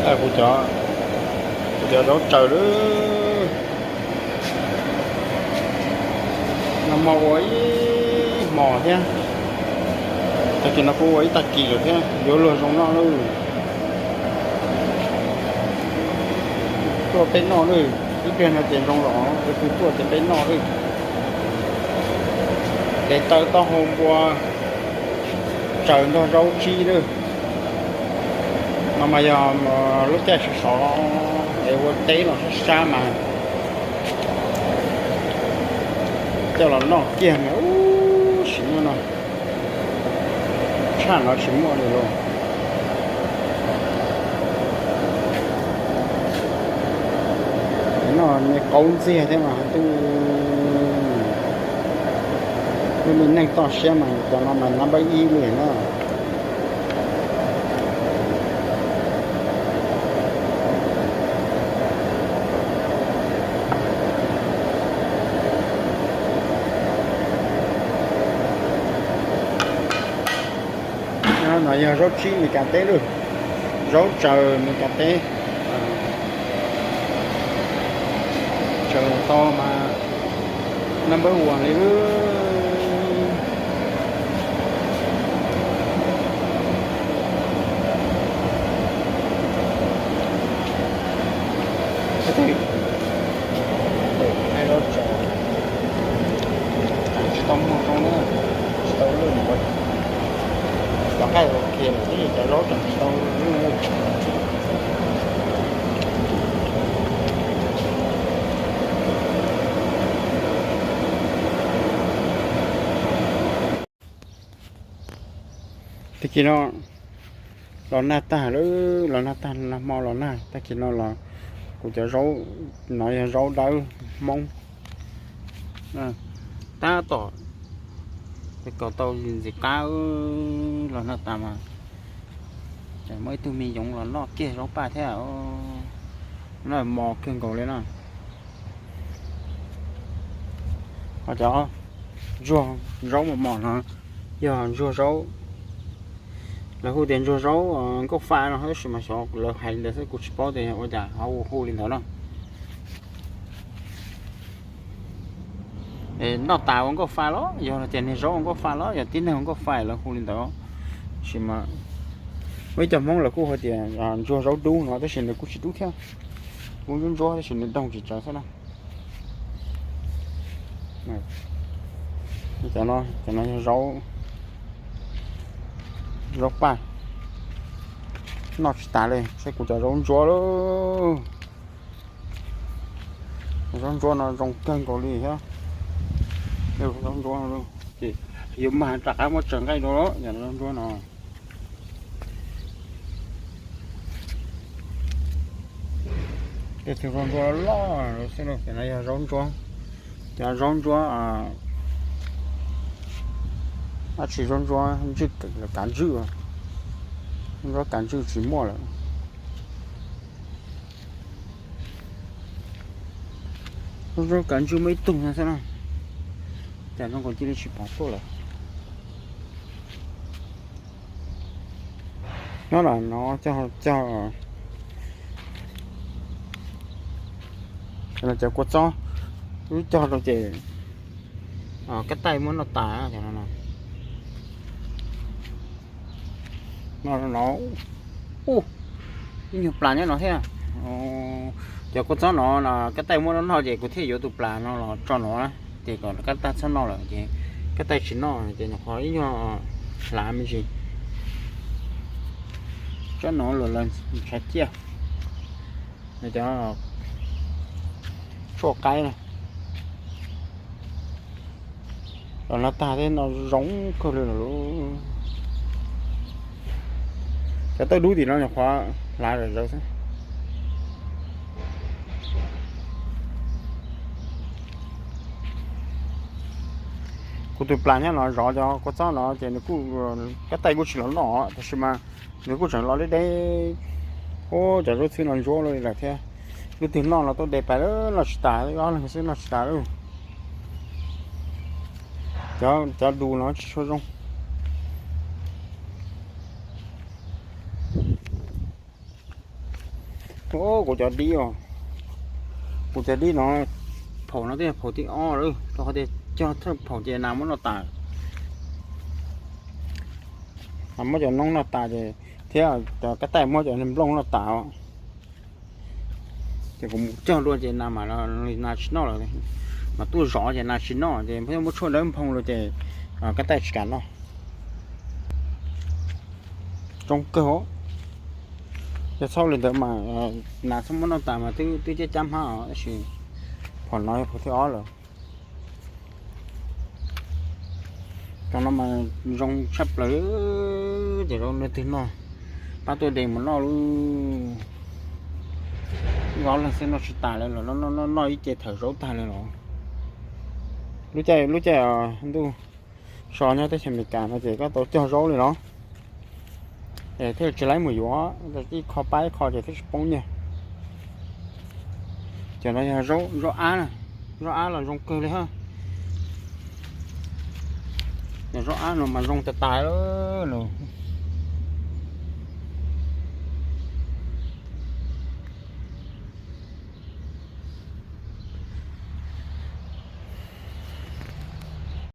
Kuv cov, kuv cov zaub tsaws lawm. Nag hmo ua ib hmos thiab, tag kis no kuj ua ib tag kis lawm thiab, yuav luag zoo noj lawm. Tuaj peb noj lawm, ib pliag no ces zoo los leej twg tuaj ces peb noj lawm. Tes taw taub hau npua tsaws nrog zaub tsib lawm. No mas yog lub caij sov sov es ua teb los sab sab mas coj los noj kiag mas ub sim muaj no, tshaj no tsis muaj li lauj. Noj me qaub ntxiag thiab mas tu, lub me neej toj siab mas cov no mas nab npab ib li na. No yog zaub tsib Meskas teb lawm, zaub tsaws Meskas teb, tsaws to mas nab npab ua li lawm. Tsis tau muag zoo na, tsis tau lwj, cov nqaij ok lawm, cov zaub tseem tsis tau lwj. Tag kis no los nag tag lawm, los nag tag, nag hmo los nag, tag kis no los kuv cov zaub no yog zaub dawb Hmoob tab tom kom tau ntxiv qab, los nag tas mas muaj ib tug me yoov los noj kiag zaub paj thiab, noj mos kawg nkaus li na. Ho cov ntsuag zaub mos mos no yog ntsuag zaub, lawv hu tias ntsuag zaub nkauj fa no, tab sis mas xyov lawv hais li ntawd xwb, kuv tsis paub tias ua cas ho hu li ntawd no. Noj tas ua nkauj fa los yog tias niag zaub ua nkauj fa los yog tib neeg ua nkauj fa lawv hu li ntawd. Tab sis mas muaj ib co Hmoob lawv kuj hu tias ntsuag zaub dub no, tab sis nws kuj tsis dub thiab, kuj ntsuab ntsuab tab sis nws doog tsis tsawv xwb na. Cov no, cov no yog zaub, zaub paj, noj tsis tas li, saib kuv cov zaub ntsuab lawm. Zaub ntsuab no zoo kawg nkaus li thiab. Zaub ntsuab no ces yuav mag rov qab muab tsaws nqaij dua, zaub ntsuab no. Tej tug zaub ntsuab loj xwb, no yog zaub ntsuab, cov zaub ntsuab, dab tsi zaub ntsuab ntswj, kav ntswj, zaub ntsuab kav ntswj tsis muaj lawm. Zaub kav ntswj muaj ib tug no xwb na, cas zoo nkaus cia li tsis pom tuaj lawm. Nyob no cog, cog, cov kua txob, wb cog rau ces kab taij muab noj tas. No, no, ib nyuag plas nyob no thiab. Cov kua txob no kab taij muab noj noj ces kuv thiaj yuav tus plas no los tso no, ces kom kab taij txhob noj lawm ces kab taij tsis noj ces nyuam qhuav ib nyuag hlav me ntsis. Tsob no los lawv ntshav ciaj, cov tshuaj qaib na. Los nag tag thiab no zoo kawg li lawm. Cov tawj dub tim no nyuam qhuav hlav zom zaws xwb. Kuv tus plas nyob no zov cov kua txob no ces nws kuj, kab taij kuj tsis los noj, tab sis mas nws kuj tseem los deb deb. Ub, cov zaub txhwb no ntsuab li lawm thiab. Leej twg noj los tuaj de pais lawm, noj tsis tas, ob leeg xwb noj tsis tas lawm. Cov, cov dus no tsis tshua zoo. Kuv cov dib os, kuv cov dib no, phaum no twb yog phaum thib ob lawm, rau qhov tias cog thawj phaum ces nas muab noj tas. Nas muab cov noob noj tas ces, thiab cov kab taij muab cov nplooj noj tas os. Ces kuv mus cog dua ces nas mas, nas tsis noj lawm, mas tuaj zov ces nas tsis noj ces muab tshuaj dawb nphoo lawm ces kab taij tsis kam noj. Zoo kawg os. Yog txhob li ntawd mas nas txhob muab noj tas mas twb cab cab hmab os, tab sis phaum no yog phaum thib ob lawm. Cov no mas zoo tshaj plaws, ces zaub leej twg noj, pab tuaj de mus noj lub, ob leeg xwb noj tsis tas li los, noj ib ce thawm zaub tag li los. Lub caij, lub caij ntuj so nyob teb chaws Amelikas no ces koj tau cog zaub li los, es thiaj tsis laib mus yuav, ib qho pab ib qho ces thiaj tsis poob nyiaj. Cov no yog zaub ab, zaub ab los zoo kawg li hab. Yog zaub ab no mas zoo tas tas lawm.